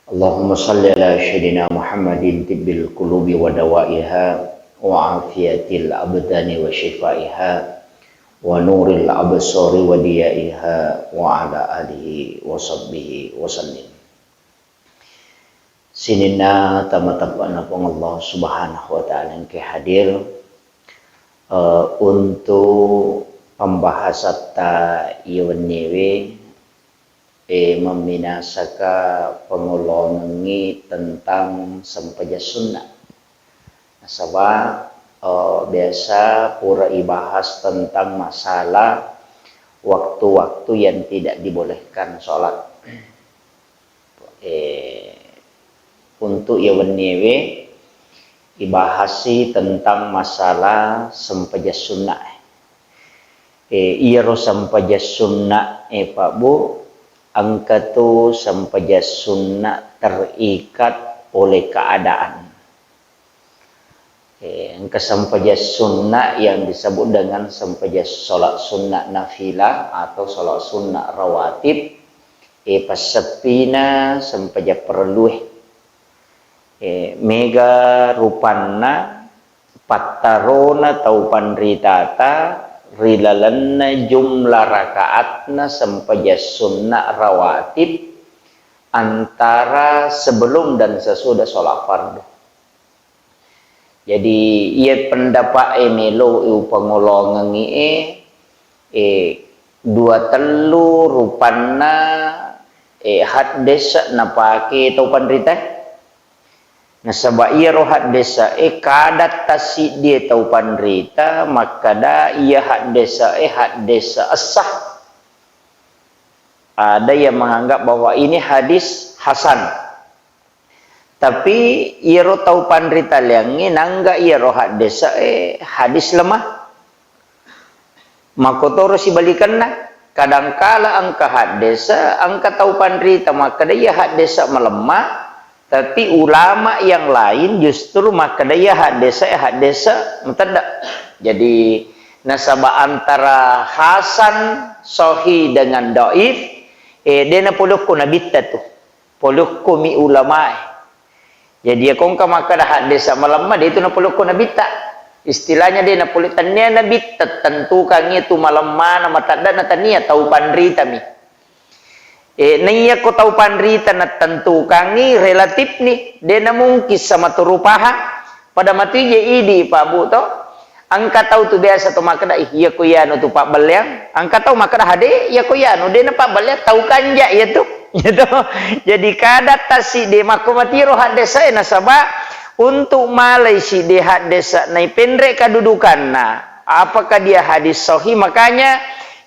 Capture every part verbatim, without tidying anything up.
Allahumma salli ala sayyidina Muhammadin tibbil qulubi wa dawaiha wa afiyatil abdani wa syifaiha wa nuril absari wa diyaiha wa ala alihi wa sahbihi wa sallim. Sininna tama-tamana Puang Allah Subhanahu wa Ta'ala engke hadir, eh, untuk pembahasatta iya wenniwe, eh, memminasaka pangolongengngi tentang sempajang sunnah. Nasaba, eh, biasa pura ibahas tentang masalah waktu-waktu yang tidak dibolehkan sholat. Eh, untuk iya wenniewe ibahasi tentang masalah sempajang sunnah. Eh, iyaro sempajang sunnah, eh, Pak Bu, engka tu sempajang sunnah terikat oleh keadaan. Eh, engka sempajang sunnah yang disebut dengan sempajang sholat sunnah nafilah atau sholat sunnah rawatib. Eh, passeppina sempajang parellue. Eh, mega rupanna pattarona tau panritata ri lalenna jumlah rakaatna sempajang sunnah rawatib antara sebelum dan sesudah sholat fardu. Jadi, iya pendapat e melo upangolongengi e, eh, dua tellu rupanna, eh, haddesa napake tau panrita. Nasaba iyaro haddesa e kada tasiddi tau panrita makkada iya haddesa e haddesa essah. Ada yang menganggap bahwa ini hadis hasan. Tapi iyaro tau panritaliangnge nangga iyaro haddesa e hadis lemah. Makkotoro sibalikenna, kadangkala engka haddesa, engka tau panrita makkeda iya haddesa malemma, tapi ulama yang lain justru makkeda iya haddesa, haddesa matedda. Jadi nasaba antara hasan, sahih dengan dhaif, eh, de napolokko nabitta tu. Polokko mi ulamae. Jadi, iya ko engka makkeda haddesa malemma, de tu napolokko nabitta. Istilahnya de napolo-, tania nabitta tentukangngi tu malemmana, mateddana tania tau panritami. Eh, naiya ko tau panrita natentukangngi relatif ni, de namungkin sama tu rupaha. Pada matu je idi, Pak Bu, to. Engka tau tu biasa tu makkeda, "Ih, iya ko iyanu tu pabbelleang." Engka tau makkeda, "Hade, iya ko iyanu, de napabbelleang, tau kanja iya tu." Gitu. Jadi kada tassiddi makko matiro haddesa e nasaba untuk malai siddi haddesa naipenre kedudukanna. Apakah dia hadis sahih? Makanya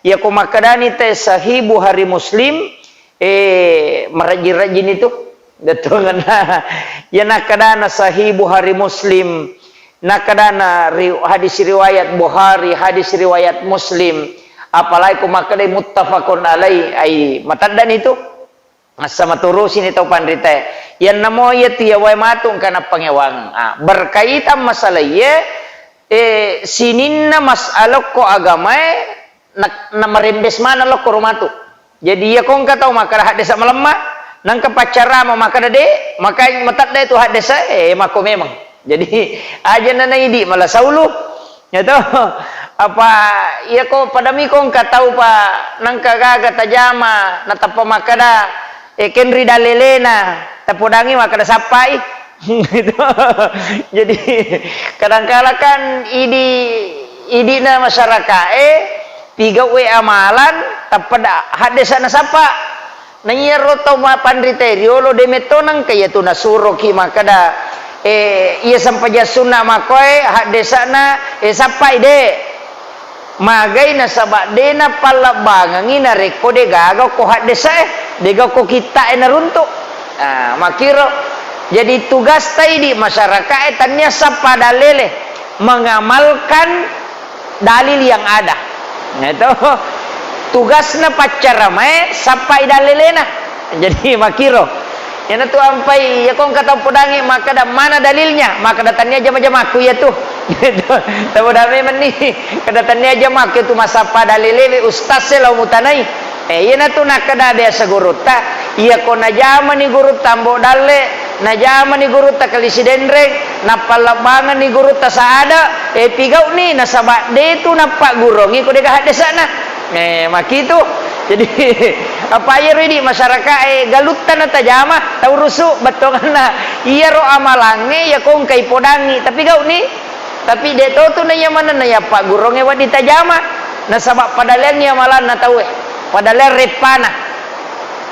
iya ko makkedani te sahih Bukhari Muslim, eh, marajin-rajin itu. Bettuangenna. Iya nakkadana sahih Bukhari Muslim, nakkadana ri-, hadis riwayat Bukhari, hadis riwayat Muslim, apalagi ko makkedai muttafaqun alaih, ai mateddani tu. Massa maturusini tau panritae. Iyannamo iya tu iya wae matu engka nappangewang. Ah, berkaitan masalah iye, eh, sininna masalah ko agamae, na-, namarembes maneng lokko ro matu. Jadi, iya ko engka tau makkeda haddesa malemma, nangka paccarama makkeda de, maka matedda tu haddesa, eh, makko memang. Jadi, aja na naidi mala saulu. Ya to? Apa iya ko padami ko engka tau pa nangka gaga tajama, natappa makkeda, eh, kenri dalelena, tapodangi makkeda sappai. Gitu. Jadi, kadangkala kan idi, idina masyarakae, pigau'e amalan, tappa da-, haddesa nasappa. Na iyaro tau ma-, panritae riolo de metto nangka iya tu nasuroki makkeda, eh, iya sempajang sunna makkoe, haddesana, eh, sappai de. Magai nasaba de napallebbangengi narekko de gaga ko haddesae, de gaga ko kitta'e naruntu. Ah, makkiro. Jadi tugasta idi masyarakae tania sappa dalele, mengamalkan dalil yang ada. Nah, itu tugasna paccaramae sappai dalelena. Jadi makkiro. Iyanatu ampai, iya ko engka tau podangngi makkeda, "Mana dalilnya?" Makkeda, "Tania jama-jamakku iya tu." Tau podangngi menni, kada tania jamakku iya tu, masappa dalelewe ustaz e lao mutanai. Eh, iyanatu nakkeda biasa gurutta, iyako najamani gurutta Ambo Dalle, najamani gurutta Kalisi Denreng, nappallebbangenni gurutta Saada, eh, pigau'ni, nasaba detu nappaggurongi ko dega haddesa'na. Eh, makitu. Jadi, apa iyaro idi masyarakae galutta natajama, taurusu bettuanganna. Iyaro amalangnge, iyako engka ipodangi, tapi gau'ni. Tapi de' to tu naiya manenna iya paggurongnge wedding tajama, nasaba pada leangngi amalanna tauwe, pada leang reppana.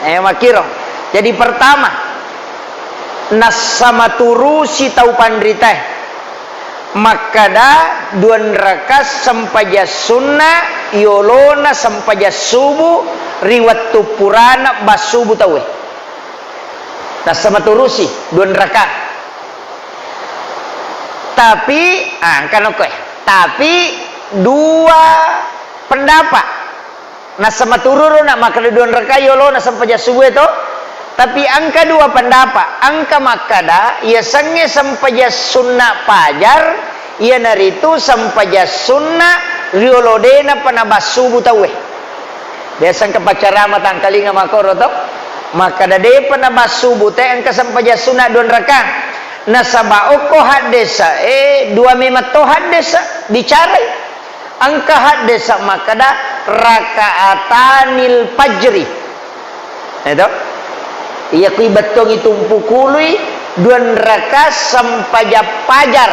Eh, makkiro. Jadi pertama, nassamaturusi tau panritae. Makkada duanraka sempajang sunna yolona sempajang subuh ri wettu purana bassubu tauwe. Nassamaturusi duanraka. Tapi, ah, engka nokkoe. Tapi dua pendapat. Nassamaturu ro na makkeda duanraka yolona sempajang subuh e to. Tapi engka dua pendapat. Engka makkeda, yasengnge sempajang sunna pajar, iyanaritu sempajang sunna riolo de napa nabassubu tauwe. Biasa engka paccarama tangkalinga makkoro to. Makkeda depa nabassubu te engka sempajang sunna duanraka. Nasaba okko haddesa, eh, dua memang to haddesa bicarai. Engka haddesa makkeda rakaatanil fajri. Itu. Iya kui bettuangngi tumpukului duanraka sempajang pajar.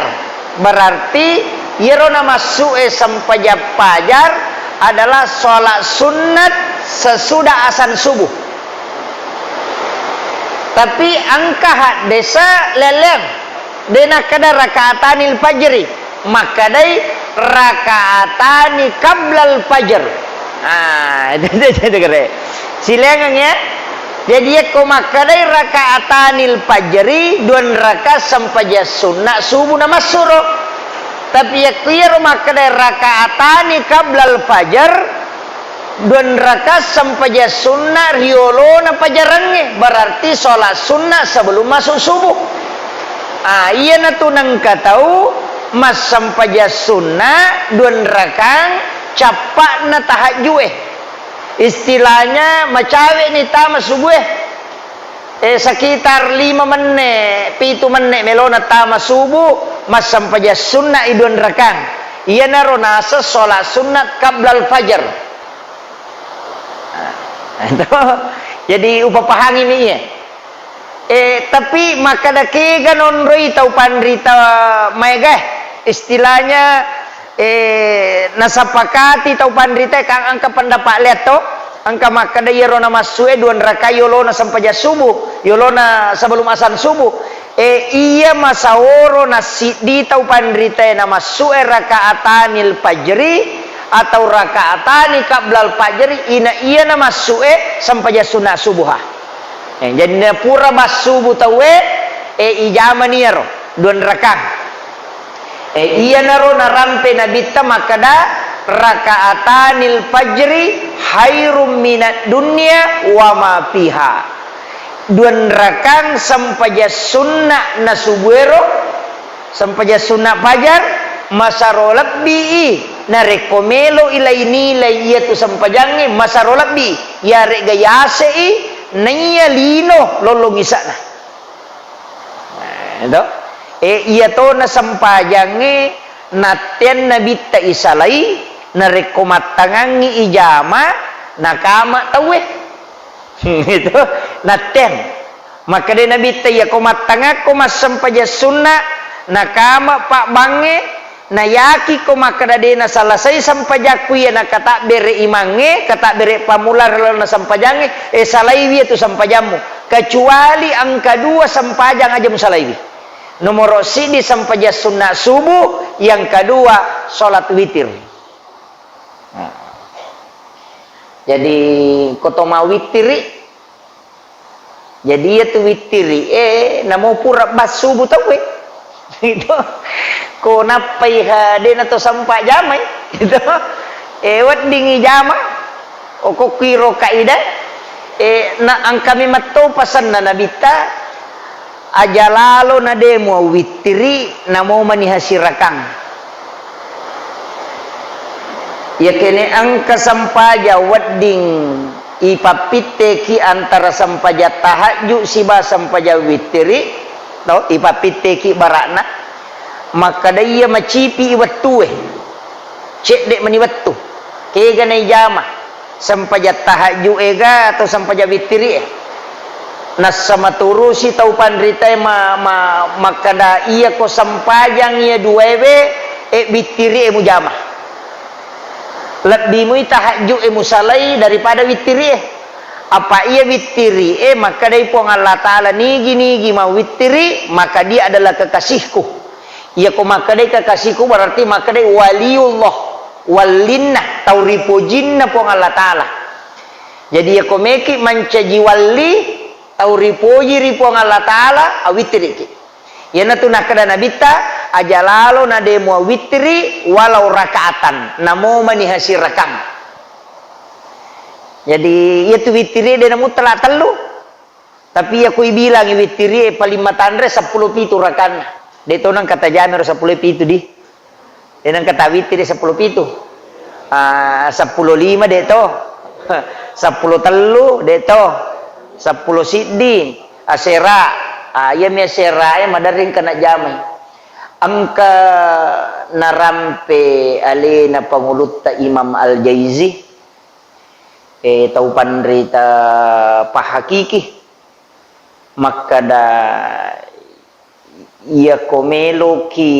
Berarti iyaro namassu'e sempajang pajar adalah sholat sunnat sesudah asan subuh. Tapi engka haddesa leleng. De nakkeda rakaatanil fajri, makkedai rakaatani qablal fajr. Ah, itu, itu, itu, kere. Silengeng ya. Jadi yakko makkedai rakaatanil fajri, duanraka sempajang sunna subuh namassuro. Tapi yakko iyaro makkedai rakaatani qablal fajr, duanraka sempajang sunna riolona pajarangnge, berarti sholat sunnah sebelum masuk subuh. Ah, iyanatu nengka tau massempajang sunna duanrakang cappa'na tahajju'e. Istilahnya macawe'ni tama subuhe. Eh, sekitar lima menne, pitu menne melona tama subuh, massempajang sunna i duanrakang. Iyanaro naseng sholat sunnat qablal fajar. Nah, itu. Jadi, upapahangi mi iya. Eh, tapi makkeda kega nonroi tau panrita maega, eh. Istilahnya, eh, nasapakati tau panrita kang engka pendapat liat to, engka makkeda iyaro namassue duanrakai yolona sempajang subuh, yolona sebelum asan subuh. E, iya masaworo nassiddi tau panritae namassu'e rakaatanil fajri atau rakaatani qablal fajri, ina iya namassu'e sempajang sunna subuha. E, jadi napura bassubu tauwe, e, ijamani iyaro duanrakang. E, iyanaro narampe Nabitta makkeda, "Rakaatanil fajri khairum minad dunya wa ma fiha." Duanrakang sempajang sunna na subuero, sempajang sunna fajar, masaro lebbi i, narekko melo i lai-nilai iyatu sempajangnge, masaro lebbi, iyare'ga yase'i, naiya lino lollong isa'na. Nah, itu. E, iya tona sempajangnge natteang Nabitta isalai, narekko mattangangngi ijama, nakama tauwe. Itu, natteang. Makkeda Nabitta, "Iyako mattangakko massempajang sunna, nakama pabbangnge, nayakiko makkeda de nasalasai sempajakku iya nakatabbere imangnge, katabbere pammula ri lalenna sempajangnge, e, salaiwi iyatu sempajammu. Kecuali engka dua sempajang aja musalaiwi. Nomoro siddi sempajang sunna subuh, yang kedua sholat witir." Nah. Jadi, ko to mawittiri, jadi iyatu wittiri, eh, namo pura bassubu tauwe. Itu. Ko nappai ha, de nato sempa jamai. Itu. Eh, weddingi jama. Okokki ro kaidah. Eh, na engka memang to pasenna Nabitta, aja lalo na de muawittiri, namo maniha sirakang. Iyakene engka sempajang wedding Ipappitteki antara sempajang tahajju siba sempajang wittiri, to, ipappitteki bara'na, makkeda iya macipi i wettue, cedde mani wettu, kega naijama, sempajang tahajju ega atau sempajang wittiri e. Nassa maturusi tau panritae ma-, ma-, makkeda iyako sempajang iya duaewe, e, wittiri e mujama. Lebbi mui tahajju e musalai daripada wittiri e. Apa iya wittiri e makkedai Puang Allah Ta'ala, "Nigi-nigi mawwittiri, maka dia adalah kekasihku." Iyako makkedai kekasihku berarti makkedai waliullah, wallinna, tau ripojinna Puang Allah Ta'ala. Jadi iyako meki mancaji walli, tau ripoji ri Puang Allah Ta'ala, awittiriki. Iyanatu nakkeda Nabitta, "Aja lalo na de muawwittiri walau rakaatan, namo mani hasirakang." Jadi, iyatu wittiri de namuttala tellu. Tapi iya ko ibilangi wittiri e paling matanre seppulo pitu rakanna. De to nang kata jamiro seppulo pitu di. De nang kata wittiri seppulo pitu. Ah, seppulo lima de to. Seppulo tellu de to. Seppulo siddi. Asera. Ah, iya mi asera e maderring kena jamai. Engka narampe alena pangulutta Imam Al-Jaizi, eh, tau panrita pahakiki, makkada, "Iyako meloki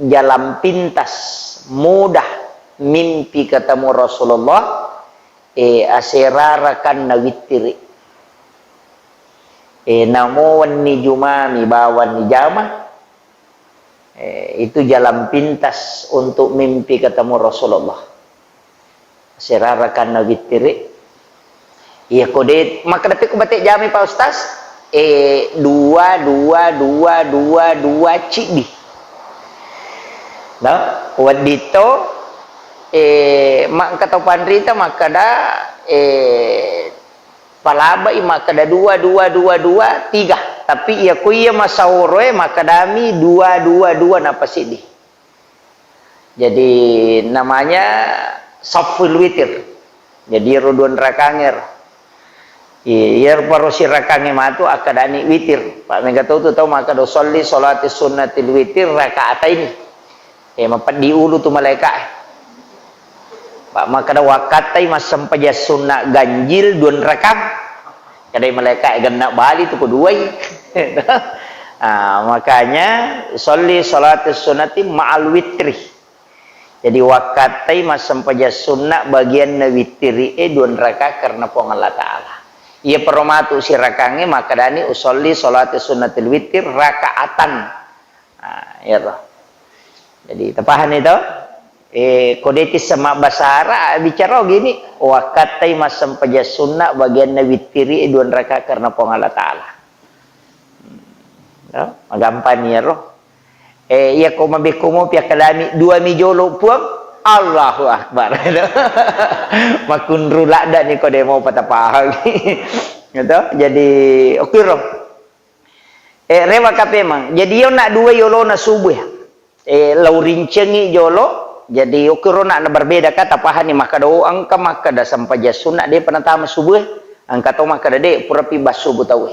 jalan pintas, mudah mimpi ketemu Rasulullah, eh, aserarakanna wittiri. Eh, namo wenni Jumami bawanni jama." Eh, itu jalan pintas untuk mimpi ketemu Rasulullah. Serarakanna wittiri. Iya ko de, makkeda pekko bate jami Pak Ustaz, eh, dua, dua, dua, dua, dua, ciddi. No? Wedditto, eh, ma-, engka tau panrita makkeda, eh, palabai makkeda dua, dua, dua, dua, tiga. Tapi iya ko iya masaoroe makkedami dua, dua, dua, nappa siddi. Jadi namanya saful witir. Jadi ro dua rakangero. Iya, iya paro sirakange matu akkadani witir. Pak mega tau tu tau makkeda usolli sholati sunnatil witir rakaataini. Eh, mapeddi ulu tu malaika e. Pak makkeda wakkattai massempajang sunna ganjil dua rakang. Kadai malaika e genna bali tu ko duai. Ah, makanya usolli sholati sunnati ma'al witri. Jadi wakkattai massempajang sunna bagianna wittiri e dua rakaat karena Puang Allah Ta'ala. Iya paro matu sirakangnge makkedani usolli sholati sunnatil wittir rakaatan. Nah, iyaro. Jadi tapahani to? Eh, ko de tisseng mabbasa Arab, bicara gini, wakkattai massempajang sunna bagianna wittiri e dua rakaat karena Puang Allah Ta'ala. Hmm. Ya, magampang ni iyaro. Eh, iya ko mabekko mopi akkalami dua mi jolo Puang, Allahu Akbar. Makkunru ladda ni ko de mo patapahang. Gitu. Jadi, oke ro. Eh, rewa kapemang. Jadi, iyo nak dua yolona subuh ya. Eh, lau rincengi jolo. Jadi, oke ro nak na berbeda kata pahani makkada, oh, engka makkada sempajang sunna de panatama subuh. Engka to makkada de purapi bas subuh tau.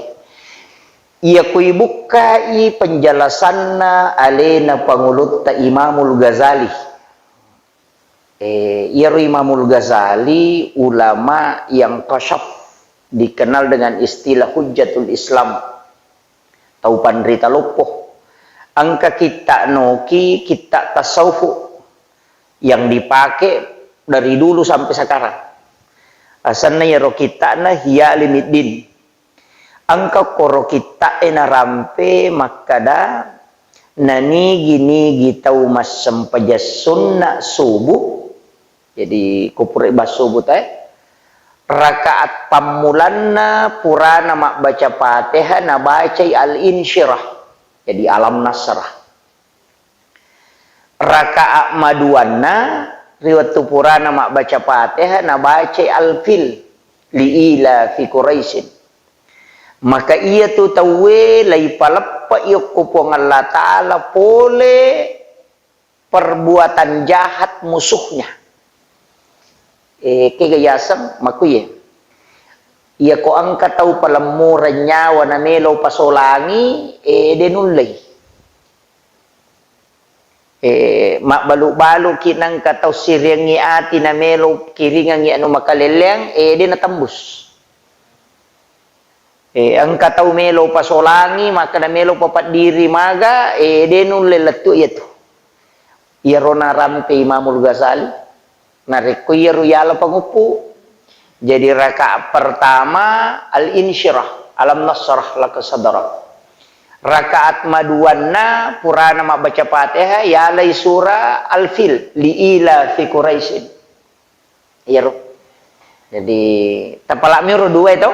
Iya ko ibukkai penjelasanna alena pangulutta Imamul Ghazali. Eh, iyaro Imamul Ghazali ulama yang kasyaf, dikenal dengan istilah Hujjatul Islam. Tau panrita loppo. Engka kitta noki, kitta tasawuf yang dipakai dari dulu sampai sekarang. Asanna iyaro kittana Ihya Ulumuddin. Engka koro kitta'e narampe makkada, nanigi-nigi tau massempajang sunna subuh, jadi ko pura ibas subuh tae, rakaat pammulanna purana mabbaca Fatihah nabacai Al-Insyirah, jadi Alam Nasrah. Rakaat maduanna ri wettu purana mabbaca Fatihah nabacai Al-Fil, li ila fi Quraisyin. Maka iyatu tauwe laipaleppa okko Puang Allah Ta'ala pole perbuatan jahat musuhnya. Eh, kega yaseng makuye. Iyako engka tau palemmureng nyawa namelo pasolangi, eh, de nullei. Eh, mabbalu-baluki nengka tau siriangngi ati namelo kiringangngi anu makalelleang, eh, de natembus. Eh, engka tau melo pasolangi, makkeda melo papeddiri maga, eh, de nulle lettu iyatu. Iyaro narampe Imamul Ghazali. Narekko iyaro yala panguppu. Jadi rakaat pertama al-insyirah, alam nasyrah laka sadrak. Rakaat maduanna purana mabbaca Fatihah, yalai surah Al-Fil, li ila fi Quraisyin. Iyaro. Jadi, tapala'mi ro dua itu?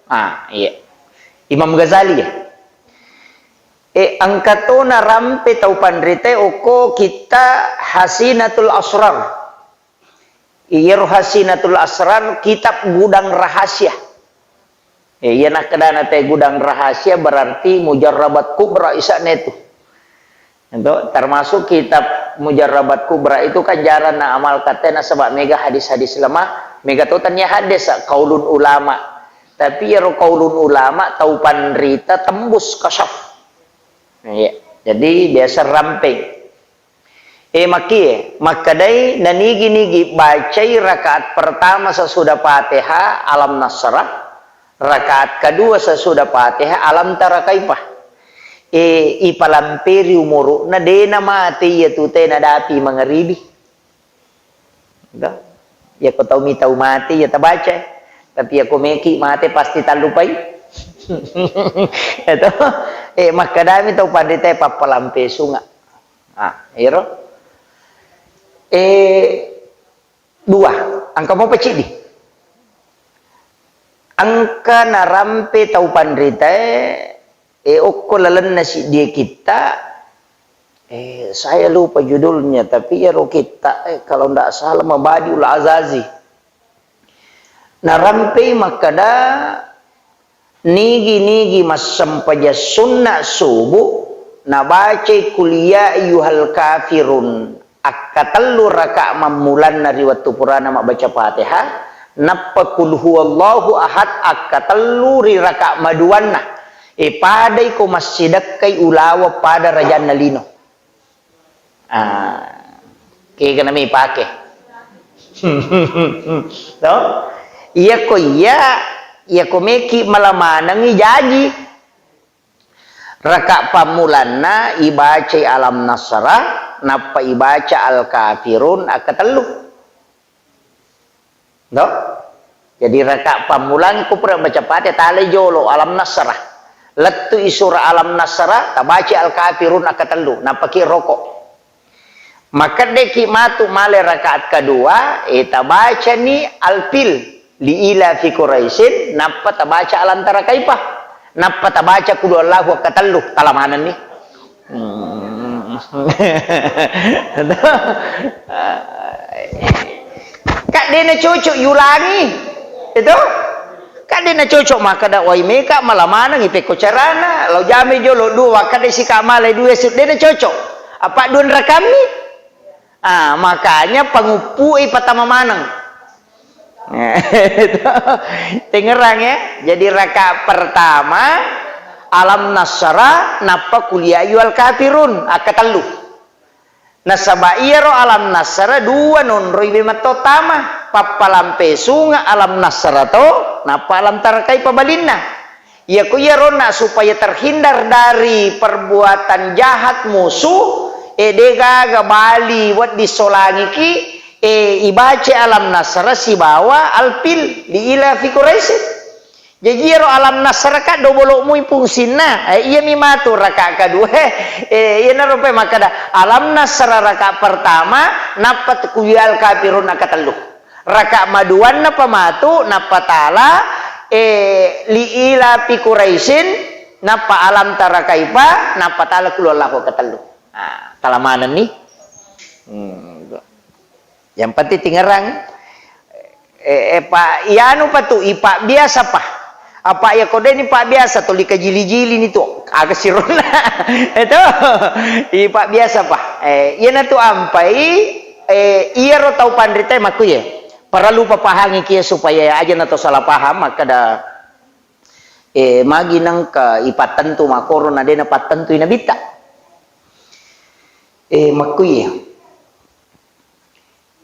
Ah, iya. Imam Ghazali ya. Eh, engka to narampe tau panrita okko kitta Hasinatul Asrar. Iyaro Hasinatul Asrar kitab gudang rahasia. Eh, iya nakkedana te gudang rahasia berarti mujarrabat kubra isa'na itu. Itu termasuk kitab Mujarrabat Kubra itu kan jarang na amal katena sebab mega hadis-hadis lemah, mega to tania hadis qaulun ulama. Tapi iyaro qaulun ulama tau panrita tembus kasyaf. Iya. Jadi biasa rampeng. Eh, makkie, makkedai nanigi-nigi bacai rakaat pertama sesudah Fatihah alam nasrah, rakaat kedua sesudah Fatihah alam tara kaifa. Eh, ipalamperi umuru'na, de namate iyatu te nadapi mangaribi. Dah. Iyako tau mi tau mate, iya tabaca. Tapi iyako meki mate pasti tallupai. Itu. Eh, makkedami tau panrita pappalampe sunga. Ah, ero. Eh, dua. Engka mopa ciddi. Engka narampe tau panritae, eh, okko lalenna siddie kitta, eh, saya lupa judulnya, tapi iyaro kitta, eh, kalau ndak salah Mabadiul Azazi. Narampei makkeda, nigi-nigi massempajang sunna subu, nabacai Qul ya ayyuhal kafirun akkatellu raka mammulanna ri wettu purana mabbaca Fatihah, nappa Qul huwallahu ahad akkatellu ri raka maduanna. E, padai ko massidekkai ulaweng pada rajanna lino. Ah, kega nami pake. To? Iyako iya, iyako meki mala manengi jaji. Raka pammulanna ibacai Alam Nasrah, nappa ibaca Al-Kafirun akkatellu. To? Jadi raka pammulang ko pura baca Fatihah, talai jolo Alam Nasrah. Lettui surah Alam Nasrah, tabaca Al-Kafirun akkatellu, nappaki roko. Makeddeki matu male rakaat kedua, e, tabacani Al-Fil, li ila fi Quraisyin, nappa tabaca Alam Tara Kaifa, nappa tabaca Qul Huwallahu akkatellu, tala manenni. Hmm. Kak, de na cocok yulangi. Itu? Kak, de na cocok makkeda, wai meka mala maneng ipekko carana, lao jame jolo dua, wakkeda sika male dua, de na cocok. Apa dua rakammi? Ah, makanya panguppu i patama maneng. Tengerang ya. Jadi rakaat pertama Alam Nasrah, nappa Qul ya ayyuhal kafirun, akkatellu. Nasaba iyaro Alam Nasrah dua nonroi be metto tama, pappalampe sunga Alam Nasrah to, nappa Alam Tara Kaifa balinna. Iyako iyaronna supaya terhindar dari perbuatan jahat musuh, e, de gaga bali wedding solangiki, e, ibaca Alam Nasrah sibawa Al-Fil li ila fi Quraisy. Jaji iyaro Alam Nasrah ka dobolo mui fungsinna. E, iyami matu raka kedua. E, iyanaro pe makkeda Alam Nasrah raka pertama, nappa Qul ya ayyuhal kafirun akkatellu. Raka maduanna pa matu, nappa tala, e, li ila fi Quraisyin, nappa Alam Tara Kaifa, nappa tala Qul Huwallahu akkatellu. Ah, tala manenni. Hmm. Yang penting tingerang. Eh, eh, pa, ianu pa tu, ipa biasa pa. Apa ya kodeni pa biasa tuli kajili-jili ni tu. Aga sirona. Itu. Ipa biasa pa. Eh, iyana tu ampai, eh, iyaro tau panrita makku ye. Parellu papahangi kia supaya aja na tau salah paham, makkada, eh, magi nengka ipattentu makkoro na de napattentui Nabitta. Eh, makkuiya.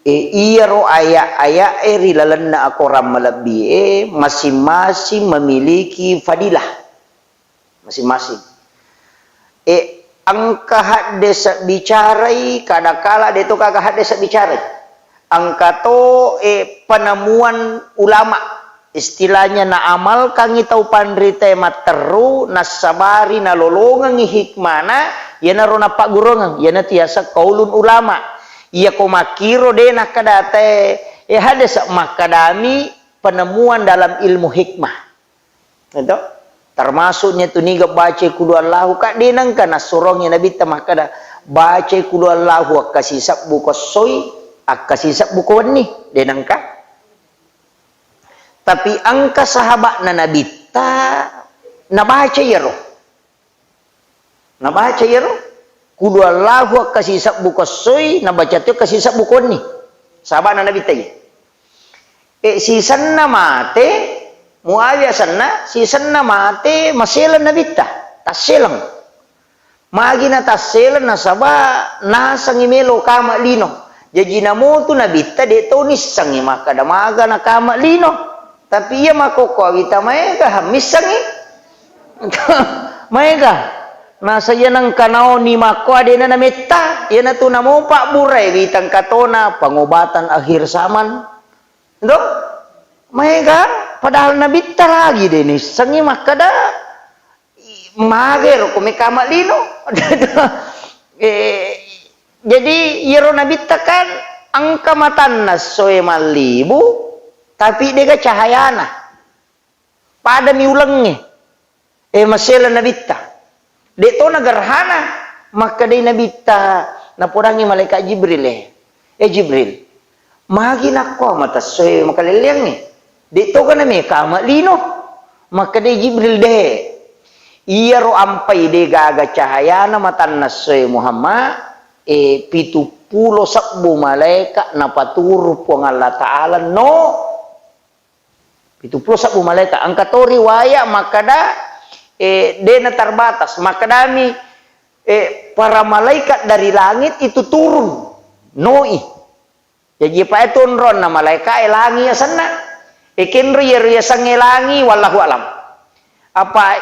Eh, iyaro aya-ayae ri lalenna akorang malebbi e masing-masing memiliki fadilah. Masing-masing. Eh, engka haddese bicarai, kadakala de to gaga haddese bicarai. Engka to, eh, penemuan ulama. Istilahnya naamalkangngi tau panritae matteru, nassabari nalolongengngi hikmana, iyanaro napaggurungeng, iyanatu yaseng qaulun ulama. Iyako makkiro de nakkada te, eh, haddese, makkadami penemuan dalam ilmu hikmah. Itu termasuknya tu niga baca kulu Allahu, ka de nengka nassurongi Nabitta makkada, baca kulu Allahu akkasisebbu ko essoi, akkasisebbu ko wenni, de nengka. Tapi engka sahabatna Nabitta nabaca iyaro. Nabaca iyaro, kulu Allahu akkasisebbu ko essoi, nabaca to akkasisebbu ko wenni. Sahabatna Nabitta iya. Eh, sisenna mate, Muawiyah senna, sisenna mate, maseleng Nabitta, tasseleng. Magi natasseleng nasaba nasengngi melo kama lino. Jaji namotu Nabitta de to nissengngi makkada maga nakama lino. Tapi iya makkokko awita maega missengngi. Maega. Nasa iya nengka naoni makko adena nametta, iyanatu namo pabburai witang katona pengobatan akhir zaman. Do? Maega, padahal Nabitta lagi de nissengngi makkada, i-, magero ko mekama lino. Eh, jadi iyaro Nabitta kan engka matanna essoe mallibu, tapi dega cahayana. Padami ulengnge. Eh, maseleng Nabitta. De to nagerhana, makkedai Nabitta, napodangngi malaikat Jibril, eh, "Eh, Jibril, magi nakko mata essoe makalelleangnge? De to kana mekama lino?" Makkedai Jibril, "De. Iyaro ampai de gaga cahayana matanna essoe Muhammad, eh, pitu pulo sebbu malaika napaturung Puang Allah Ta'ala no." Pitu pulo sebbu malaika. Engka to riwaya makkada, eh, de na terbatas. Makkedami, eh, para malaikat dari langit itu turun. Noi. Jaji, pa itu onronna malaika e langi asenna. E, kenro iyaro yasengnge langi, wallahu alam. Apa,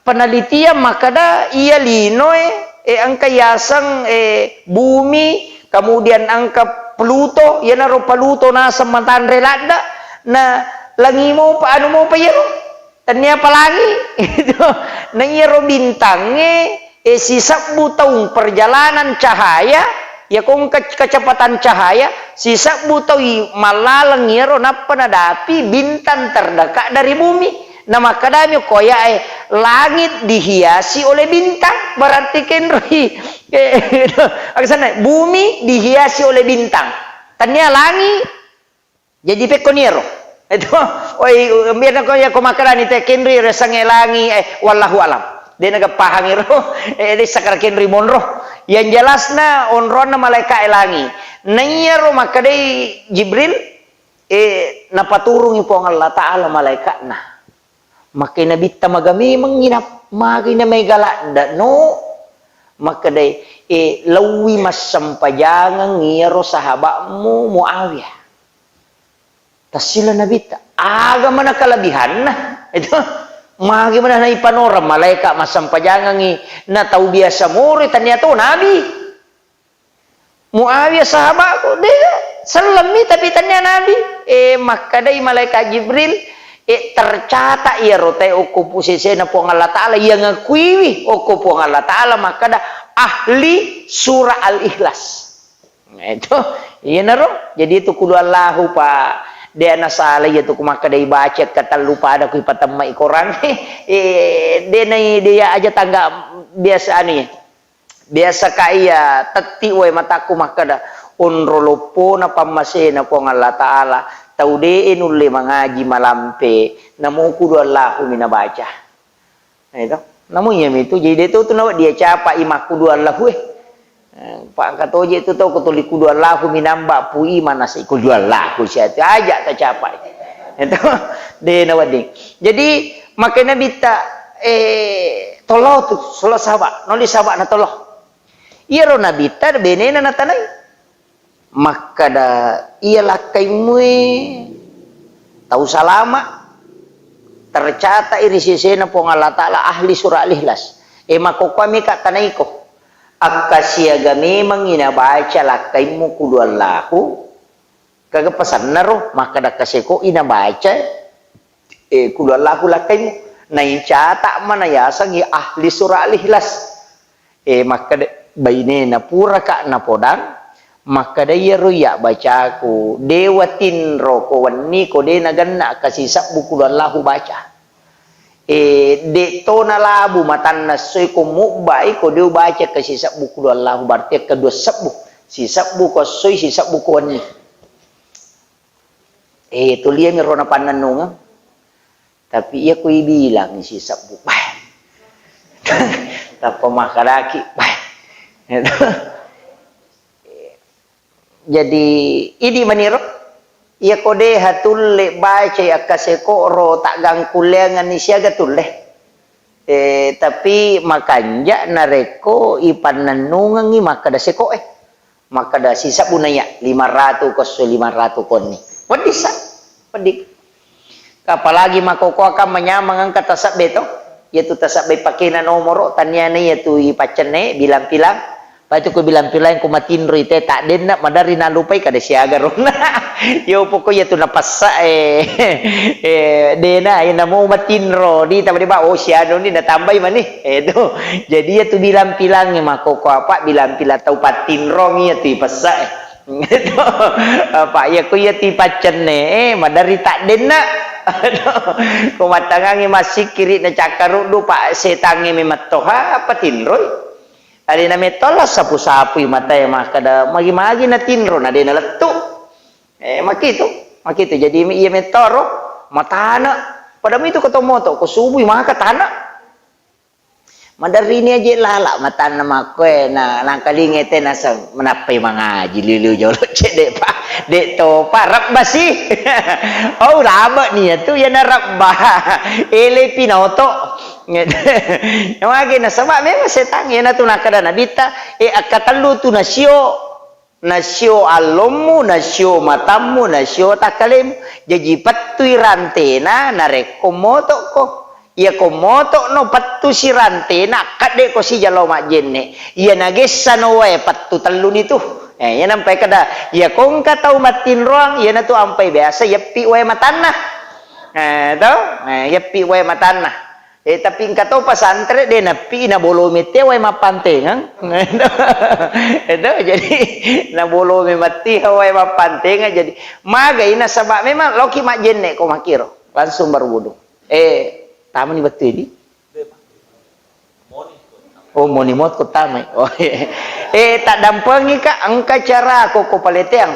penelitian makkada iya linoe, eh, engka yaseng, eh, bumi, kemudian engka Pluto, iyanaro Pluto naseng matanre ladde, na langi mopa, anu mopa iyaro, tennia pa langi. Itu. Na iyaro bintangnge, eh, sisebbu taung perjalanan cahaya, iya ko engka kecepatan cahaya, sisebbu taui mallaleng iyaro nappa nadapi bintang terdekat dari bumi. Na makkedami okko ayae, "Langit dihiasi oleh bintang," berarti kenroi, eh, aksanna, bumi dihiasi oleh bintang. Tennia langi, jadi pekkoni ero. Itu, oi, biar ko ya ko makkedani te kenroi resangnge langi, eh, wallahu alam. De naga pahang ero, eh, de sakara kenroi monro. Yang jelasna onronna malaika e langi. Naiyaro makkedai Jibril, eh, napaturungi Puang Allah Ta'ala malaikatna. Makkedai Nabitta, "Maga memengngi na-, magi na mega ladde no?" Makkedai, "Eh, laowi massempajangeng iyaro sahabatmu Muawiyah." Tassila Nabitta, "Aga mana kelebihanna?" Itu, magi mana naipanoreng malaika massempajangengngi na tau biasa moroi, tania to nabi. Muawiyah sahabatku, de, sellemmi tapi tania nabi. Eh, makkedai malaikat Jibril, eh, tercatat iyaro tae okko pusesena Puang Allah Ta'ala, iya ngakuiwi okko Puang Allah Ta'ala makkeda ahli surah Al-Ikhlas. Itu, iyanaro. Jadi itu kulu Allahu, Pak. De nasala iya tu ku makkeda ibaca ketellu pada ku ipatemmai Quran. Eh, de nai de ya aja tangga biasa anu ya. Biasa ka iya tetti wae mataku makkeda, onro loppona pammasena Puang Allah Ta'ala, tau de nulle mangaji malampe, namo kulu Allahu mi nabaca. Nah, itu. Namu iya mitu, jadi de tu tu nawa dia capa imakku dua Allahu eh. Eh, pangka toje tu tau ko tuli kudu Allahu minamba pui mana si kudu Allahu siatu aja tacapai. Itu de na wedding. Jadi makkeda Nabitta, eh, tolo tu, solo saba, noli saba na tolo. Iyaro Nabitta benena natanai. Makkeda, "Iya lakkaimmu e tau salama, tercatat i ri sesena Puang Allah Taala ahli surah Al-Ikhlas. E, makkokkoe mika tanaiko. Akkasiaga memangngi nabaca lakkaimmu kudu Allahu, kaga pasanna ro, makkeda kaseko i nabaca, e, kudu Allahu lakkaimmu. Naicatat mana yasengngi ahli surah Al-Ikhlas." E, makkeda bainena, "Puraka napodang?" Makkeda, "Iyaro iya bacaku, dewa tinro ko wenni ko de nagenna kasisebbu kudu Allahu baca. E, de to nalabu matanna soi ko mubbai ko de ubaca kasisebbu kudu Allahu, berarti kedua sebbu. Sisebbu ko soi, sisebbu ko wenni." E, tuliami ro napannennungeng. Tapi iya ko ibilang sisebbu, bah. Tappa makkedaki, bah. Jadi, idi maniro, iya ko deha tulle bacai akkaseko ro taggangkulleangenni siaga tulle. E, tapi makanja narekko ipannennungengngi makkeda seko e. Makkeda sisebbu naiya, lima ratu ko esso, lima ratu konni. Wedding sa? Wedding. Apalagi makkokkoe kan manyameng engka tasebbe to. Iyatu tasebbe pakena nomoro, taniana iyatu ipaccenne, bilang-pilang. Paitu ko bilang-pilang ko matinroi te taddenna, maderri nalupai kada siaga ronna. Yo pokok iyatu napessa e, e, dena, e, namo matinro, di tama deba, oh, sianu ni natambai mani. Edo. Jadi iyatu bilang-pilangnge makkokkoe apa, bilang-pilang tau pattinrong iyatu ipessa e. Apa iya ko iyatu ipaccenne, eh, maderri taddenna. Ko mattangangngi massikkiri na cakkaruddu, pa setangnge memettoha, apa tinroi. Alena metto la sapu-sapui matae makkeda, magi-magi natinro, na de nalettu. Eh, makitu, makitu. Jadi iya mettoro, matana. Pada mitu ko to moto, ko subui maka tana. Maderrini aje lala matanna makkoe na nangkalingai te naseng menappai mangaji liu-liu jolo cedde pa de topa rebba si. Oh, rabe ni tu ya na rebba. Ele pinoto. Mage nasaba memang setang iyana tu nakkeda Nabitta, e, akkatellu tu nasio. Nasio allommu, nasio matammu, nasio takkalemu. Jaji pettui rantena narekko motokko. Iyako motokno pettusi rantena, akkedde ko sijalo majjenne. Iya nagessano wae pettu telluni tu. Eh, iya nampai kada, iyako engka tau mattinroang, iyanatu ampai biasa yeppi wae matanna. Eh, to? Eh, yeppi wae matanna. Eh, tapi engka to pesantren de nappi nabolomi te wae mappantengeng. Edo, jadi nabolomi matti wae mappantengeng. Jadi magai nasaba memang loki majjenne ko makiro, langsung berwudu. Eh, tamani bettu di? Oh, moni mot ko tamai. Oh, iya. Eh, tak dampengi ka engka cara ko ko paleteang.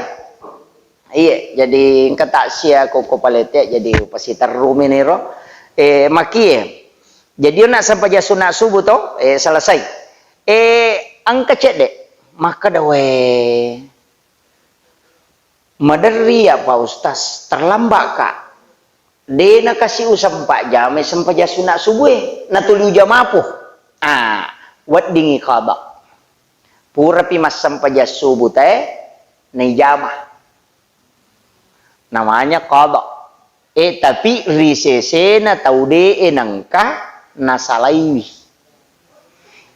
Iya, jadi engka taksia ko, ko palete, jadi upasiterrumi niro. Eh, makie. Jadi ona sempajang sunat subuh to, eh, selesai. Eh, engka cedde. Makkeda, "We, maderri ya Pak Ustaz, terlambat ka. De nakasi usempajang sempajang sunat subuh e, natuli ujamapu." Ah, weddingi qada. Purapi massempajang subuh tae, naijama. Namanya qada. Eh, tapi ri sesena tau de'e nengka nasalaiwi.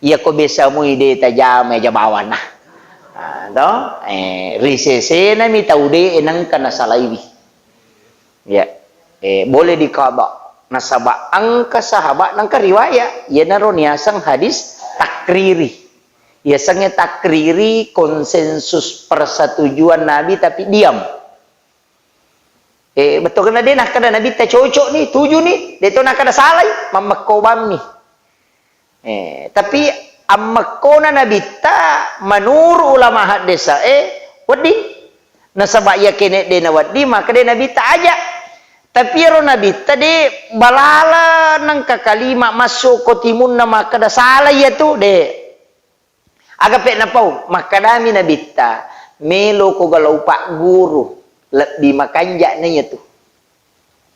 Iyako biasa mui de tajama aja bawana. Ah, to? Eh, ri sesenami tau de'e nengka nasalaiwi. Ya. Eh, boleh diqada. Nasaba engka sahabat nengka riwayat. Iyanaro niaseng hadis takriri. Yasengnge takriri konsensus persetujuan Nabi tapi diam. Eh, bettukenna de nakkeda Nabitta cocok ni, tuju ni, de to nakkeda salai, mammekkobammi. Eh, tapi ammekkona Nabitta menurut ulama haddesa, eh, wedding. Nasaba iya kene de na wedding, maka de Nabitta aja. Tapi ero Nabitta de balala nengka kalima masuk ko timunna makkeda salai iya tu, de. Aga pe napau, makkedami Nabitta, "Melo ko galau pagguru, lebbi makanja na iyatu."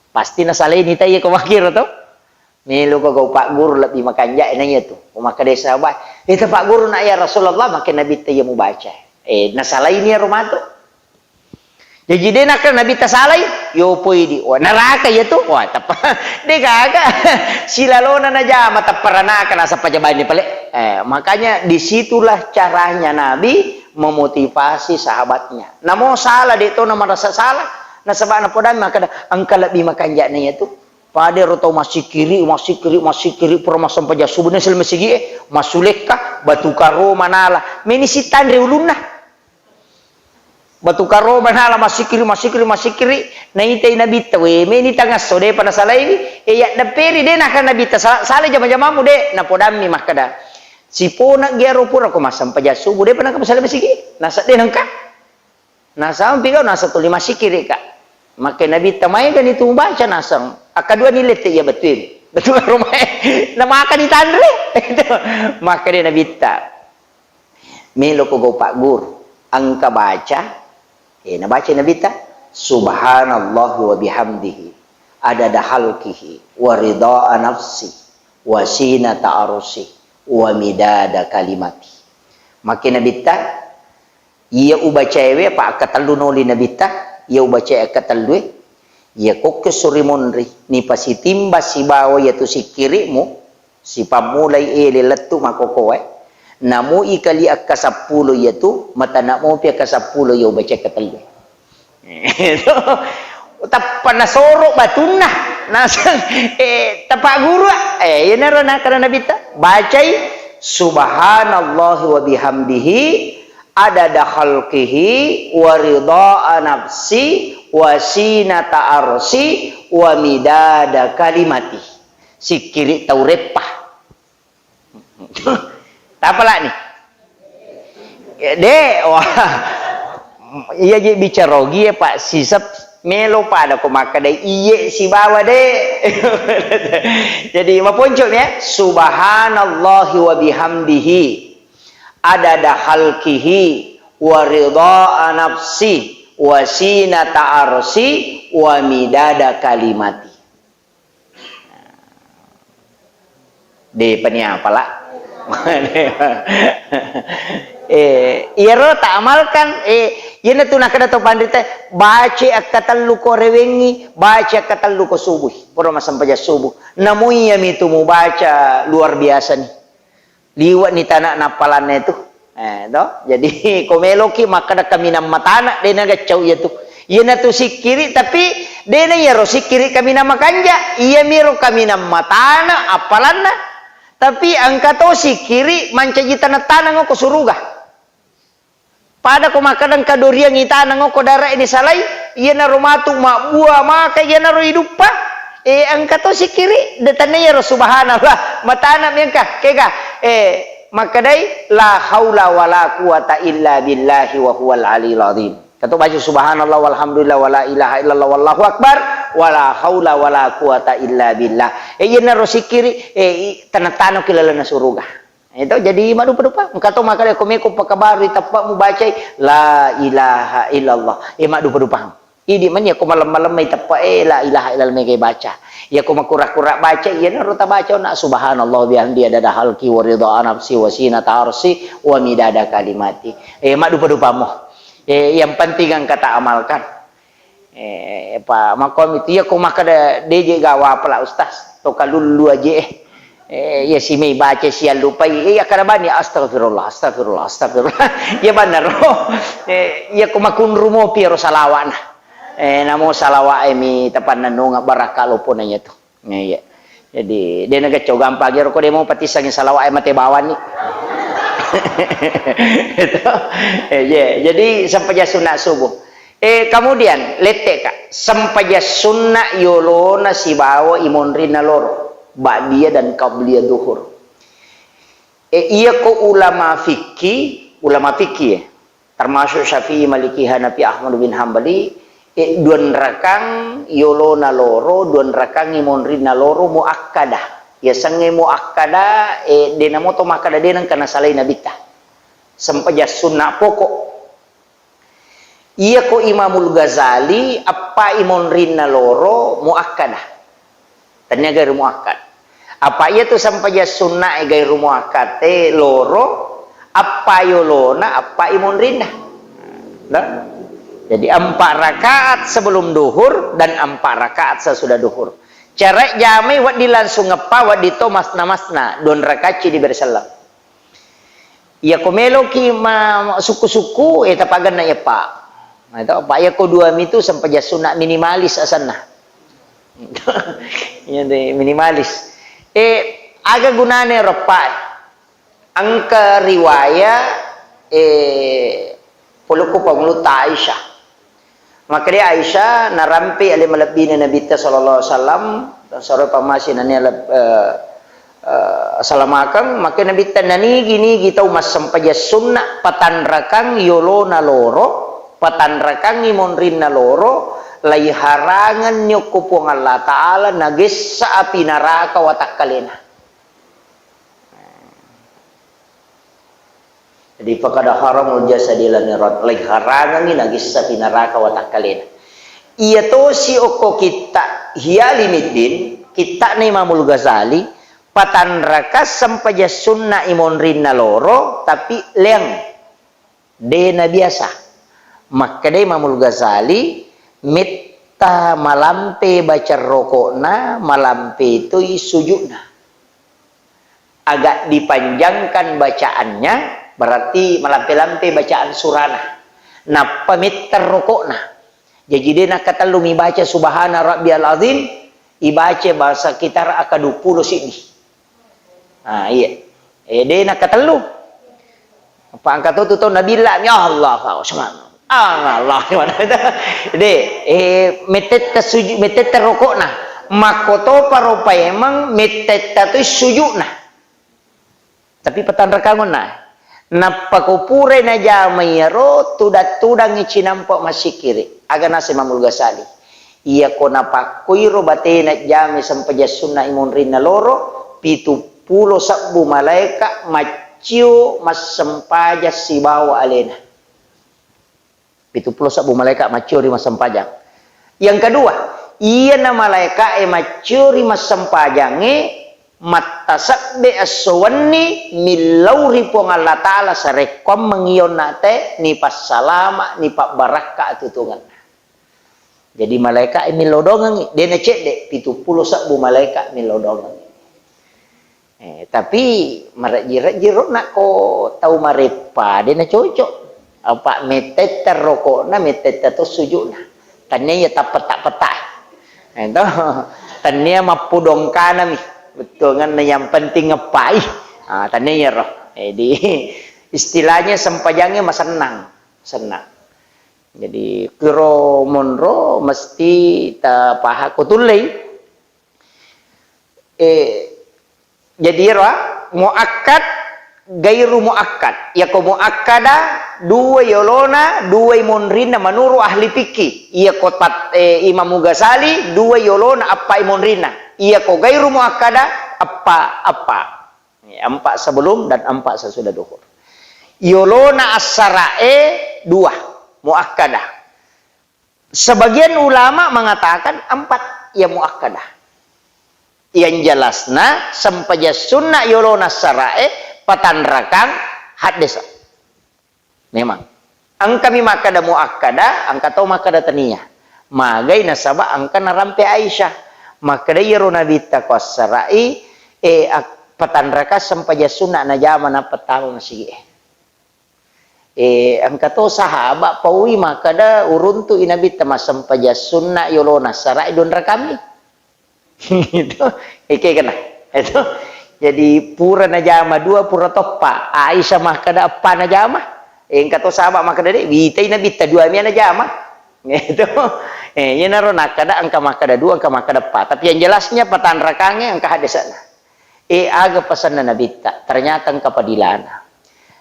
Pasti nasalaini taiya ko makkiro to. "Melo ko gau pagguru, lebbi makanja na iyatu." Ko makkeda sahabat, "Eh, ta pagguru na ya Rasulullah," makke Nabitta, "Iya mubaca." Eh, nasalaini ero matu. Jaji de nakkeda Nabitta salai, yopo idi. Wah, neraka iyatu. Wah, teppa. De gaga. Silalona najama teppa ranaka nasappa jabanni pale. Eh, makanya disitulah caranya Nabi memotivasi sahabatnya. Namo salah de to na marasa salah. Nasaba napodammi makkeda engka lebbi makanja na iyatu. Pada ero tau massikiri, massikiri, massikiri, pura massempajang subuh, na sel masigi e, massulekka, batu karo manala. Meni sitanre ulunna. Batu karo manala massikiri, massikiri, massikiri, naitai Nabitta, we, meni tangasso, depa nasalaiwi, e, yaddepperi, de naka Nabitta, sa-, sala jama-jamamu, de, napodammi makkeda, "Sipona giaro pura ko massempajang subuh, depa naka masala masigi, nasa de nengka." Nasampi kau nasa tuli massikiri ka. Makke Nabitta, "Maegani tu mubaca?" Naseng, "Akkaduani lette iya bettuemi." Betul karo mae. Namakani tanre. Itu. Makkeda Nabitta, "Melo ko gau pagguru. Engka baca." Eh, nabaca Nabitta, "Subhanallah wa bihamdihi, adada khalqihi, wa ridha nafsi, wa sinata arsi, wa midada kalimati." Makke Nabitta, iya ubacaewe apa akkatellu noli Nabitta, iya ubacae akkatellue, iya kokke suri monri, nipasitimba sibawa iyatu sikkiri'mu, sipammulai ele lettu makokoe, namu ikali akkasappulo iyatu, matana mopi akkasappulo iya ubacae akkatellue. Tappa nasoro batunna, naseng, eh, tapagguru, eh, iyanaro nakkeda Nabitta, bacai, "Subhanallahi wa bihamdihi, adada khalqihi, wa ridha nafsi, wa sinata arsi, wa midada kalimati." Sikkiri tau reppa. Tapalani? De, wah. Iya je bicara ogi e, Pak, sisep melo pada ko makkeda iye sibawa de. Jadi maponco ya, "Subhanallahi wa bihamdihi, adada khalqihi, wa ridha nafsi, wa sinata arsi, wa midada kalimati." Depani apala. Eh, iyaro ta amalkan, eh, iyanatu nakkeda to panrita, baca akkatellu ko rewengngi, baca akkatellu ko subuh. Pura massempajang subuh. Namu iyami tu mubaca luar biasa ni. Liwe'ni tana nappalanna itu. Eh, to? Jadi, ko meloki makkeda kaminang matana, de nagaccau iya tu. Iyanatu sikkiri, tapi de na iyaro sikkiri kaminang makanja. Iyamiro kaminang matana appalanna. Tapi engka to sikkiri mancaji taneng-taneng ko suruga. Pada ko makkeda engka doriang itaneng okko dare'e nisalai, iyanaro matu mabbua maka iyanaro iduppa, eh, engka to sikkiri, de tenniyaro subhanallah, matana mi engka, kega, eh, makkedai, "La haula wala quwata illa billahi wa huwal aliyul azim." Kato baca subhanallah walhamdulillah wala ilaha illallah wallahu akbar, wala haula wala quwata illa billah. Eh, iyanaro sikkiri, eh, i-, taneng-taneng ki lalenna suruga. Itu jadi maddupa-dupa. Engka to makkeda ko meko pakabaru teppa mubacai la ilaha illallah. Eh, maddupa-dupa. Idi mani ko malem-malem mai teppa, eh, la ilaha illallah mega baca. Iya ko makura-kura baca, iyanaro tabaca na subhanallah bihamdi adada halki wa ridha nafsi wa sinata arsi wa midada kalimati. Eh, maddupa-dupa mo. Eh, yang penting engka ta amalkan. Eh, pa, makkomi tu, iya ko makkeda, "De je gawa pala, Ustaz. To kalullu aje, eh. Eh, iya si mei baca, si allupai. Eh, iya kada bani, astagfirullah, astagfirullah, astagfirullah." Iya banaro. Eh, iya ko makunru mopi ro salawa'na. Eh, namo salawa'e mi tapannennunga barakka lopona iya tu. Iya. Jadi, de nagaccau gampang ero ko de mau patissangi salawa'e mate bawani. Itu. Eh, iya. Jadi, sempajang sunna subuh. Eh, kemudian, lette ka. Sempajang sunna yolona sibawa imonrinna loro. Ba'diyah dan qabliyah duhur. Eh, iya ko ulama fikih, ulama fikih ya. Termasuk Syafi'i, Maliki, Hanafi, Ahmad bin Hambali, eh, duan rakang yolona loro, duan rakang imonrinna loro muakkadah. Yasengnge muakkadah, eh, de namo to makkeda de nengka nasalai Nabitta. Sempajang sunna pokok. Iyako Imamul Ghazali, appai monrinna loro muakkadah. Tennia gairu muakkad. Apa iyatu sempajang sunna e gairu muakkad e loro, appai yolona, appai monrinna. Nah. Jadi empat rakaat sebelum duhur dan empat rakaat sesudah duhur. Cara jamai wedding langsung eppa, wedding to masna-masna, dua rakaat ci diberi selleng. Iyako meloki ma-, sukku-sukku, eh, tapagenna eppa. Nah, itu apa? Iyako dua mitu sempajang sunna minimalis asenna. Iya deh, minimalis. Eh, aga gunane ro eppa e? Engka riwaya, eh, polokku pangulutta Aisyah. Makkeda Aisyah, narampe ale malebbina Nabitta sallallahu alaihi wasallam, saro pamasi nania leb-, eh, eh, salamakeng, makkeda Nabitta, nanigi-nigi tau massempajang sunna, patanrakang yolona loro, patanrakangngi monrinna loro, laiharangenni okko Puang Allah Ta'ala, nagessa api naraka watakkalena. Jadi, fakada haramul jasadi lanirat, laiharangengngi nagessa pi naraka watakkalena. Iya tosi okko kitta Ihya Ulumuddin, kittana Imamul Ghazali, patanraka sempajang sunna i monrinna loro, tapi leang. De nabiasa. Makkeda Imamul Ghazali, metta malampe baca rokokna, malampe toi sujudna. Agak dipanjangkan bacaannya, berarti malampe-lampe bacaan surana. Nappa metta rokokna. Jaji de nakkatellu mibaca subhana rabbiyal azim, ibaca bahasa kitar aka dua puluh siddi. Ah, iya. Eh, de nakkatellu. Apa angka to tu tau nabilla mi Allah, subhanallah. Ah, Allah, de, eh, mettetta suju-, mettetta rokokna. Makkotopa ro paimeng mettetta tu sujukna. Tapi patanrakang onna. Nappa ko purai najama iyaro, tudang-tudangngi cinampa massikkiri. Aga naseng Imamul Ghazali. Iyako napakkoiro batena jamai sempajang sunna i monrinna loro, pitu pulo sebbu malaeka maccio massempajang sibawa alena. Pitu pulo sebbu malaeka maccio ri massempajang. Yang kedua, iyana malaeka e maccio ri massempajangnge mattasebbe esso wenni millau ri Puang Allah Ta'ala sarekkoammeng iyonna te nipassalama, nipabbarakka atutungenna. Jadi malaeka e millau dongengngi, de nacedde, pitu pulo sebbu malaeka millau dongengngi. Eh, tapi marejji-rejji ro nakko tau mareppa, de nacocok. Apa mettetta rokokna, mettetta to sujukna. Tania iya tappeta-peta. Eh, to. Tania mappudongkanami. Bettuanganna yang penting ngeppai. Ah, tania iyaro. Eh, di istilahnya sempajangnge masennang. Sennang. Jadi, kiro monro mesti tapaha ko tullei. Eh, jadi ero, ah, muakkad, gairu muakkad. Iyako muakkada, dua yolona, dua monrinna menurut ahli fikih. Iyako pat-, eh, Imam Ghazali, dua yolona, appa monrinna. Iyako gairu muakkada, appa, appa. Ya, empat sebelum dan empat sesudah duhur. Yolona assara'e dua, muakkadah. Sebagian ulama mengatakan empat yang muakkadah. Yang jelasna, sempajang sunna yolona assara'e patanrakang haddesa. Memang. Engkami makkada muakkada, engka to makkada tania. Magai nasaba engka narampe Aisyah. Makkada iyaro Nabitta ko assara'i, eh, ak-, patanraka sempajang sunna najama nappa tama masigi e. Eh, engka to sahaba paui makkada uruntu i Nabitta massempajang sunna yolona assara'i dua rakami. Gitu. Eke kena. Itu. Jadi pura najama dua, pura toppa. Aisyah makkada eppa najama. Engka to sahaba makkada de, witai Nabitta dua mia najama. Gitu. Eh, iyanaro nakkada engka makkada dua, engka makkada eppa. Tapi yang jelasnya patanrakange engka hadesana. Eh, aga pasanna Nabitta? Ternyata engka padilana.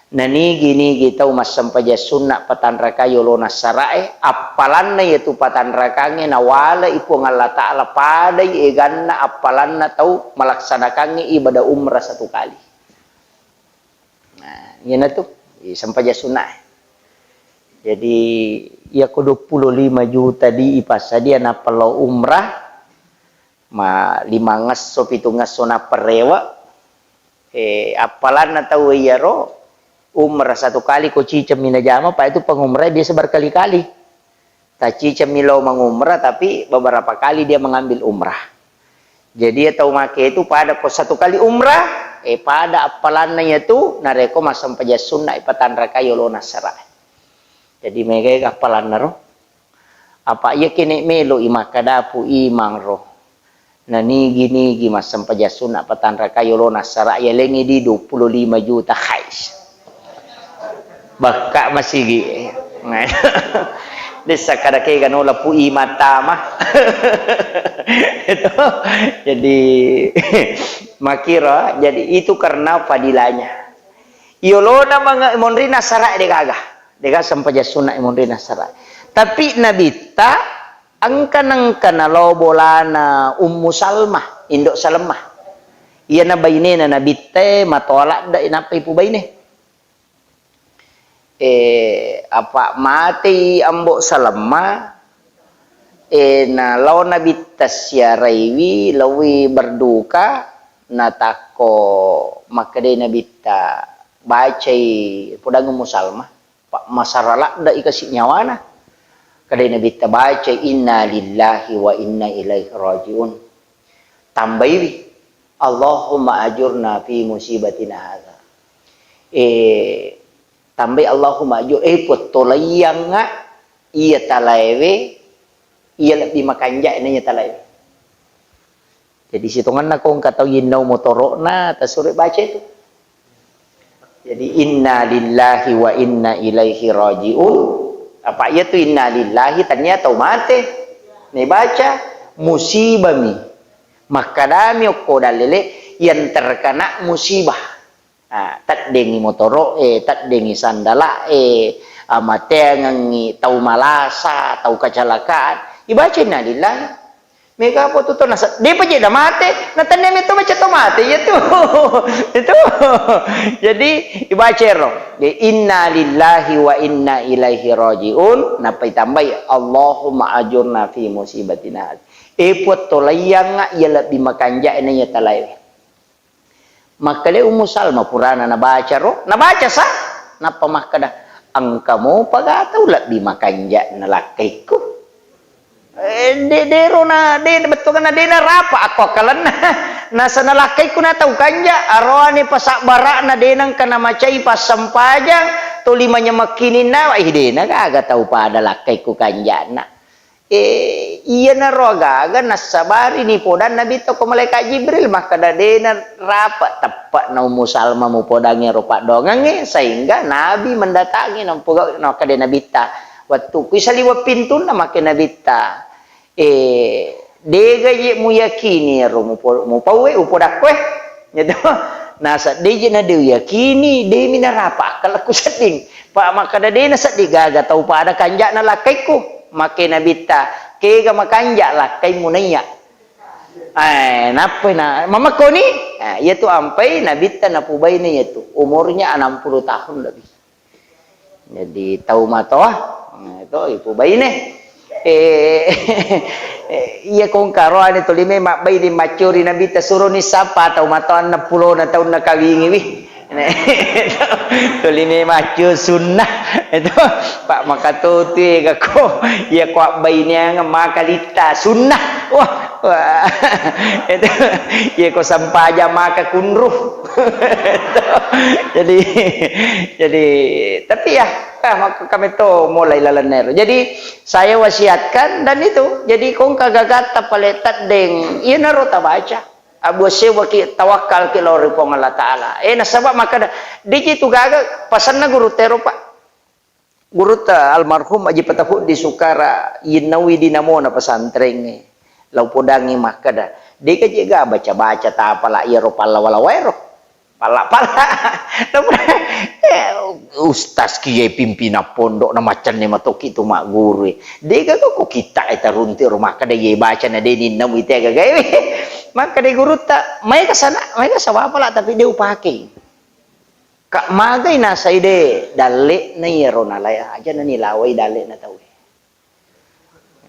Nanigi-nigi tau massempajang sunna patanraka yolona assara'e, appalanna iyatu patanrakangnge nawalai Puang Allah Ta'ala padai eganna appalanna tau malaksanakangnge ibadah umrah satu kali. Nah, iyanatu. Sempajang sunna. Jadi, iyako dua puluh lima juta di ipassadia nappa lao umrah, ma lima ngesso, pitu ngesso nappa rewe, eh, appalanna tau iyaro, umrah satu kali ko cicemmi najama, pa itu pengumrah biasa berkali-kali. Tacicemmi lao mengumrah, tapi beberapa kali dia mengambil umrah. Jadi, iya tau make itu pada ko satu kali umrah, eh, pada appalanna iyatu, narekko massempajang sunna ipatanrakai yolona sara. Jadi, mega-ega appalanna ro. Apa iya kene melo i makkadapu imang ro. Na nigi-nigi massempajang sunna patanrakai yolona sara, yalengi di dua puluh lima juta, hais. Bakka masigi. Dessa kada kega nola pu imang tama. Itu. Jadi, makira, jadi itu karena fadilahnya. Yolona manga-, monrina sara de gaga. De gaga sempajang sunna monrina sara. Tapi Nabitta engka nengka nalao bolana Ummu Salmah, Indo Salmah. Iyana bainena Nabitta e matoa ladde nappa ipubaine. Eh, apa matei Ambo Salmah, eh, nalao Nabitta siaraiwi, laowi berduka, natakko makkedai Nabitta, bacai, podang Ummu Salmah. Pa-, masara ladde'i kasi nyawana. Kadai Nabitta bacai, "Inna lillahi wa inna ilaihi raji'un." Tambaiwi, "Allahumma ajurna fi musibatina hadza." Eh, tambai, "Allahumma ajur-," eh, puang tolaiyangnga iya talaewe, iya lebbi makanja'na iya talaewe. Jadi, sitongenna ko engka tau yinnau motoro'na, tasuro baca itu. Jadi, "Inna lillahi wa inna ilaihi raji'un." Apa iya tu inna lillahi, tania tau mate. Nibaca, musibami. Makkadami okko dalele yang terkena musibah. Ah, teddengi motoro'e, teddengi sandala'e, ah, mateangengi tau malasa, tau kecelakaan. Ibaca inna lillahi. Mega apa tu to nasa-, depa je na mate, na tenne metto baca to mate, iya tu. Itu. Jadi, ibaca ero. Jadi, "Inna lillahi wa inna ilaihi raji'un." Nappa itambai, "Allahumma ajurna fi musibatina." Eh, puang tolaiyangnga iya lebbi makanja'na iya talae. Makkeda Ummu Salma purana nabaca ro, nabaca sa, nappa makkeda, "Engka mopa ga tau lebbi makanja'na lakkaikku?" Eh, de-, dero na, de-, bettuanna de narapa akko akkalenna. Nasana lakkaikku na tau kanja, aroane pasabbara'na de nengka namacai passempajang, toli manyamekkininna, ih, de na gaga tau pada lakkaikku kanja'na. Eh, iyanaro agaga nassabari ni podang Nabitta ko Malaikat Jibril, makkeda, "De narapa teppe'na Ummu Salma mupodang ero paddoangengnge," sehingga Nabi mendatangi, nampuga-, nakkeda Nabitta, "Wettukku isaliweng pintunna," makke Nabitta, "Eh, dega je muyakini ero mupo-, mupauwe, upodakkoe." Gitu. Nasa, "De je na de uyakini, de mi narapa akkalakku sedding." Pa makkeda, "De na sedding gaga tau pada kanja'na lakkaikku." Makke Nabitta, "Kega makanja lakkaimu naiya?" Eh, nappai na, "Mamakkoni?" Eh, iyatu ampai Nabitta napubaine iyatu. Umurnya enam puluh tahun lebih. Jadi, tau matoa, nah, itu ipubaine. Eh, iya kongka roane tuli memang baine maccuri Nabitta suroni sapa tau matoa enam puluh na taunna kawingiwi. Tuli memang maccu sunnah. Itu, Pak, makatutui gako. Iya ko abbaineang maka litta sunnah. Wah, wah. Itu, iya ko sampaja maka kunru. Jadi, jadi, tapi ya, ah, maka kami to mulai lalenna ero. Jadi, saya wasiatkan dan itu, jadi kongka gagatta pale teddeng, iyanaro tabaca. Abu sewaki tawakkalki lao ri Puang Allah Ta'ala. Eh, nasaba makkeda, diji tu gaga pasanna guru tero, Pak. Gurutta almarhum Aji Patapuddi Sukara, yinnaui dinamona pesantrengnge. Lao podangngi makkeda, "Dega jega baca-baca tapala iyaro pallawa-lawaero." Palla-palla. Eh, ustaz kiye pimpinan pondok na maccanne matoki tu magguru. Dega ko kitta e tarunti ro makkeda ye baca na de ninnaui tega gawe. Makkeda gurutta, "Maega sana, maega sawapala tapi de upake." Ka magai nasai de dalle'na iyaro nalae, aja nanilawai dalle'na tauwe.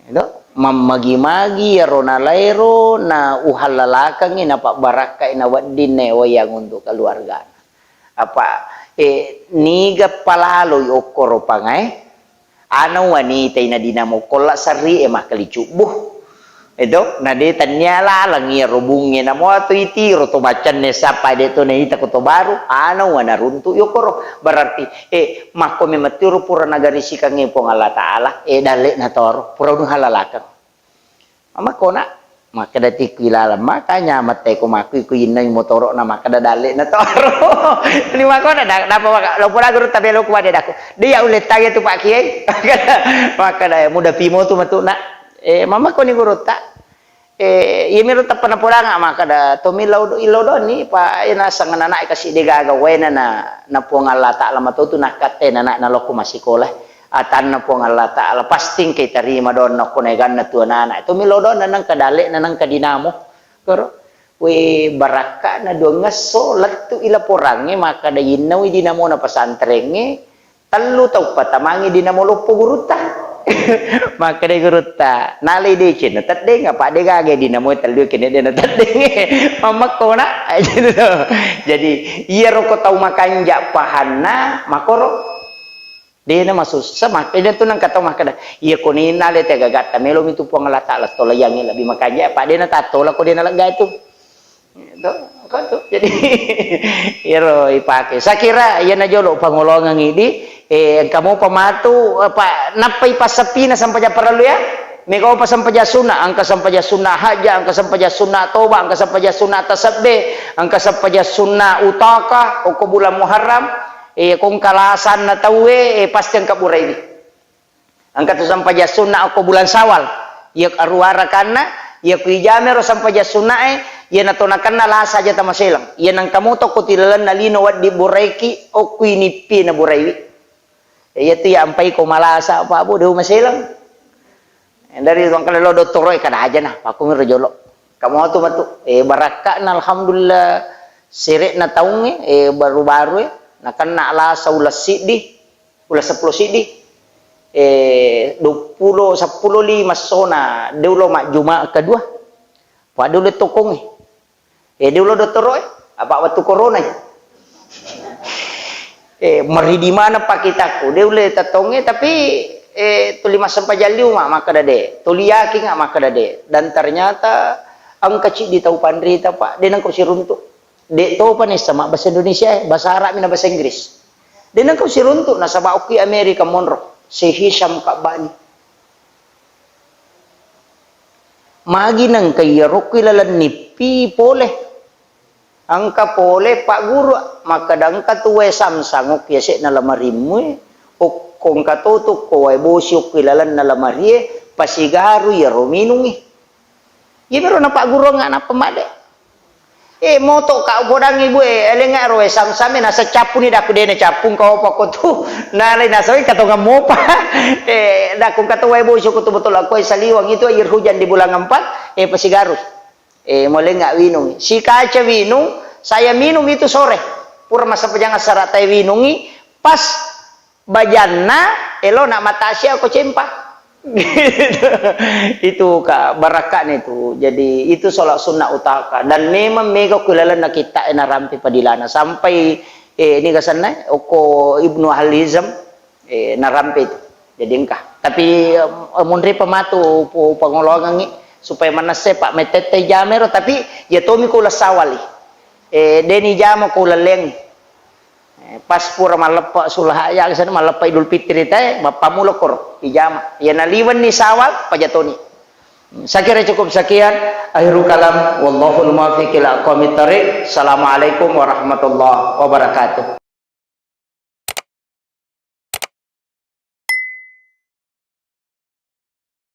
Edo, mammagi-magi iyaro nalaero na uhallalakengngi, napabbarakkai, nawedding naewai yang untuk keluargana. Apa, eh, niga palaloi okkoro pangae? Ana wanita ina dinamo kolla serri e makkali cubbu. Edo, na de tannia laleng iyaro bungnge namo atau itiro to macanne sappa de to naita ko to baru, ana wana runtu yokoro. Berarti, eh, makko memettiro pura nagarisikangnge Puang Allah Ta'ala, eh, dalle'na toro, pura nuhalalakeng. Mamakko na, makkeda tikku ilaleng, makanya mette ko makku iku innai motoro na makkeda dalle'na toro. Ni makkona da, napa maka, lo pura guru tabe lo kuwa de daku. Dia ulle tanya tu Pak Kiai. Makkeda muda pimo tu matu na. Eh, mamakko ni guru ta. Eh, iya miro tappa napodanga makkeda to millau do, illau do ni pa ena sangan anak kasi de gaga wena na, na Puang Allah Ta'ala matotu nakkatte na, na, na lokku masikola. Atanna Puang Allah Ta'ala, pasti engka tarima donna ko naeganna tu anak-anak. Itu milo donna nengka dalle'na nengka dinamo. Koro, we, barakka'na duangngesso lettu i laporangnge, makkada innawi dinamona pesantrengnge, tellu tau patamangi dinamo loppo gurutta. Makkada gurutta, nalai deceng na teddeng, apa de gaga dinamo tellu kene de na teddeng. Mammekko na. Jadi, iyaro ko tau makanja pahanna, makoro. Dena masussa, makkeda tu nengka tau makkeda, iya ko ninna ale tegagatta melomi tu Puang Allah Ta'ala tolaiangngi lebbi makanja, apa dena tattola ko dena lega itu. Itu, kan tu. Jadi, iyaro ipake. Saya kira iya najolo pangolongang idi, eh, engka mopa matu, apa, nappai passepina sampajang parellu ya? Mega opa sampajang sunna, engka sampajang sunna hajja, engka sampajang sunna toba, engka sampajang sunna tasabbe, engka sampajang sunna utaka, okko bulan Muharram, eh, ko engka lasanna tauwe, eh, pasti engka buraiwi. Engka tu sampajang sunna okko bulan Syawal. Iya aruwa rakanna, iya ku ijamero sampajang sunnae, iya nato nakenna lasa aja tamaselang. Iya nengka moto ko tilalenna lino waddi buraiki, okko inippi na buraiwi. Iya tu iya ampai ko malasa apa bu deu maselang. Dari tongkale lo dottoro e kada aja na, pakku miro jolo. Kamu tu matu, eh, barakka'na alhamdulillah sere'na taungnge, eh, baru-baru e, nakenna lasa uleng siddi, uleng seppulo siddi, eh, duappulo, seppulo lima sona, de ulo majjuma kedua. Pada ulle tokongnge. Eh, de ulo dottoro e, apa wettu corona e. Eh, meridi mana pakitakku, de ulle tetongnge, tapi, eh, tuli massempajang liu ma, makkeda de, tuli yakin nga makkeda de. Dan ternyata engka ciddi tau panrita, Pak, de nengka siruntu. De topa nessa ma bahasa Indonesia e, bahasa Arab mi na bahasa Inggris. De nengka siruntu, nasaba okki Amerika monro, si Hisham Kabani. Magi nengka iyaro okki laleng nippi pole. Engka pole pagguru, makkeda engka tu wae samsang okki yase'na lamarimmu e, okko engka to tu ko wae bosi okki lalenna lamarie, pasigaru iyaro minungngi. Iyamiro napagguruang nappa madde. Eh, moto ka upodangngi bu e, elengnga ro wae samsam e, nasaccappuni dakku dena cappung kau apa ko tu, nalai nasawai katongang mopa. Eh, dakku engka to wae bosi ko tu botol akko e saliwang itu air hujan di bulan empat, eh, pasigaru. Eh, molengnga winung. Si kaca winung, saya minum itu sore. Pura massempajang assara tae winungi, pas bajanna, elona matasia ko cempa. Itu ka barakka'na itu. Jadi, itu sholat sunnah utaka. Dan memang mega ku lalenna kitta e narampe padilana. Sampai, eh, ini kasanna, okko Ibnu Al Hizam, eh, narampe itu. Jadi engka. Tapi, eh, munri pematu pu-, pangolongangi supaya manesse, Pak, metette jamero, tapi ya tomi ko uleng sawali. Eh, deni jama ko uleng leng. Eh, pas pura malleppe sulaha ya, kesana malleppe Idul Fitri te, mappamula koro ijama. Ya naliwenni sawal, pajatoni. Saya kira cukup sekian. Akhirul kalam, wallahul muwaffiq ila aqwamit thariq. Assalamualaikum warahmatullahi wabarakatuh.